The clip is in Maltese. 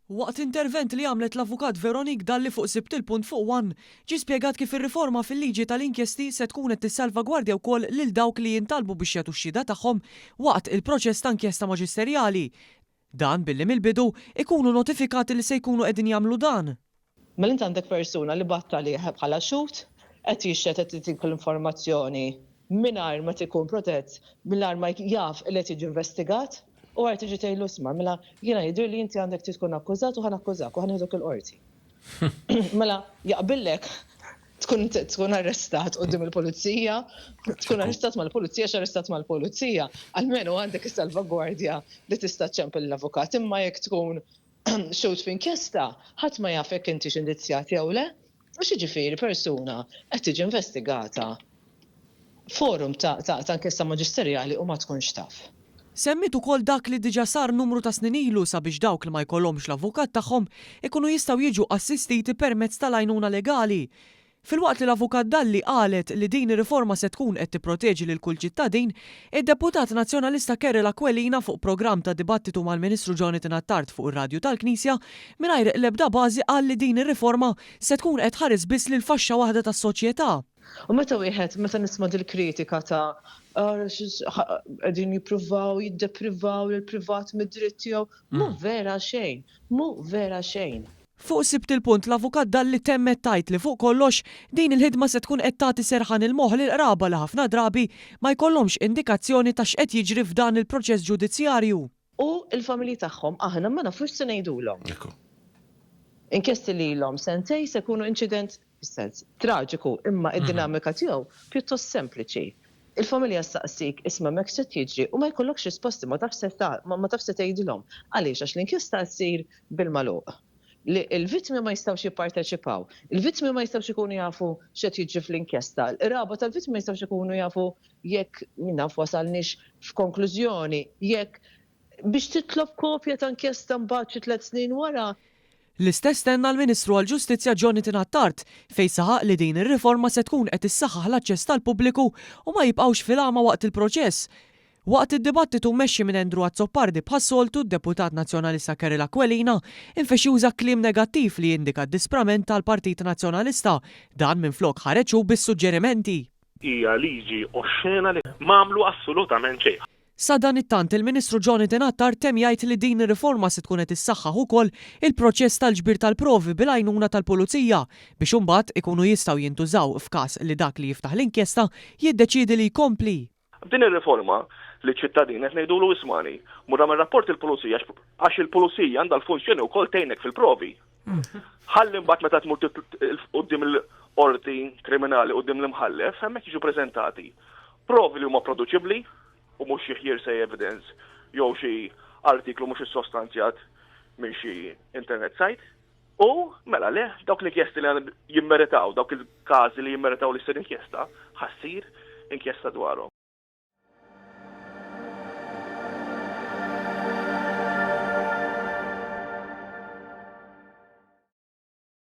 Waqt intervent li għamlet l-Avukat Veronique Dalli fuq Sibt il-Punt fuq one, ġie spjegat kif ir-riforma fil-liġi tal-inkjesti se tkun qed tissalvagwardja wkoll lil dawk li jintalbu biex jagħtu x-xhieda tagħhom waqt il-proċess ta' inkjesta maġisterjali. Dan billi mill-bidu ikunu notifikati li se jkunu qegħdin jagħmlu dan. Mela int għandek persuna li bgħatt għalih bħala xhud, qed jixhed qed jagħtik l-informazzjoni mingħajr ma tikun protett, mingħajr ma jaf li qed jiġi investigat. U wara tiġi tgħidlu isma' mela jiena jidhirli inti għandek trid tkun akkużat u ħa nakkużak u ħa nieħduk il-qorti. Mela jaqbillek tkun tkun arrestat quddiem il-pulizija, tkun arrestat mal-pulizija x'arrestat mal-pulizija, almenu għandek is-salvagwardja li tista' ċċempel l-avukat, imma jekk tkun xhud f'inkjesta, ħadd ma jaf jekk intix indizzjat jew le. U x'jiġifieri persuna qed tiġi investigata forum ta' ta' inkjesta maġisterjali u ma tkunx taf. Semmiet ukoll dak li diġà sar numru ta' snin ilu sabiex dawk li ma jkollhomx l-avukat tagħhom ikunu jistgħu jiġu assistiti permezz tal-għajnuna legali. Filwaqt li l-Avukat Dalli qalet li din ir-riforma se tkun qed tipproteġi lil kull ċittadin, id-Deputat Nazzjonalista Kerrel Aquilina fuq programm ta' dibattitu mal-Ministru Jonathan Attard fuq ir-radju tal-Knisja mingħajr l-ebda bażi qal li din ir-riforma se tkun qed tħares biss lil faxxa waħda tas-soċjetà. U meta wieħed, meta nisma' dil-kritika ta' ara qegħdin jippruvaw jiddeprivaw lill-privat mid-dritt tiegħu, mhu vera xejn, mhu vera xejn. Fuq Sibt il-Punt l-Avukat Dalli temmet tgħid li fuq kollox din il-ħidma se tkun qed tagħti serħan il-moħħ lill-qraba li ħafna drabi ma jkollhomx indikazzjoni ta' x'qed jiġri f'dan il-proċess ġudizzjarju. U l-familji tagħhom aħna ma nafux x'se ngħidulhom. Inkjesti li ilhom sentejn se jkunu inċident, fis-sens, traġiku imma d-dinamika tiegħu pjuttost sempliċi. Il-familja ssaqsik isma' hemmhekk x'qed jiġri u ma jkollokx risposti, ma tafx se ma tafx se tgħidilhom. Għaliex? Għax l-inkjesta ssir bil-magħluq. Li l-vittmi ma jistgħux jipparteċipaw. Il-vittmi ma jistgħux ikunu jafu x'qed jiġri fl-inkjesta. Il-qraba tal-vittmi ma jistgħux ikunu jafu jekk, min naf, wasalniex f'konklużjoni, jekk biex titlob kopja ta' inkjesta mbagħad xi tlett snin wara. L-istess tenna l-Ministru għall-Ġustizzja Jonathan Attard fejn saħaq li din ir-riforma se tkun qed issaħħaħ l-aċċess tal-pubbliku u ma jibqgħux fil-għama waqt il-proċess. Waqt id-dibattitu mmexxi minn Andrew Azzopardi bħas-soltu d-Deputat Nazzjonalista Kerry Aquilina infexx juża kliem negattiv li jindika d-disprament tal-Partit Nazzjonalista. Dan minflok ħareġ hu bis-suġġerimenti. Hija liġi oxxena li m'għamlu assolutament xejn. Sadanittant, il-Ministru Jonathan Attard temm jgħid li din ir-riforma se tkun qed issaħħaħ ukoll il-proċess tal-ġbir tal-provi bil-għajnuna tal-Pulizija biex imbagħad ikunu jistgħu jintużaw f'każ li dak li jiftaħ l-inkjesta jiddeċiedi li jkompli. B'din ir-riforma, liċ-ċittadin qed ngħidulu ismagħni, mur agħmel rapport lill-Pulizija għax il-Pulizija għandha l-funzjoni wkoll tgħinek fil-provi. Ħalli mbagħad meta tmur quddiem il-qorti kriminali quddiem l-imħallef, hemmhekk jiġu preżentati provi li huma produċibbli u mhux xi hearsay evidence jew xi artiklu mhux issostanzjat minn xi internet site. U mela le, dawk l-inkjesti li jimmeritaw, dawk il-każi li jimmeritaw li ssir inkjesta, ħa ssir inkjesta dwarhom.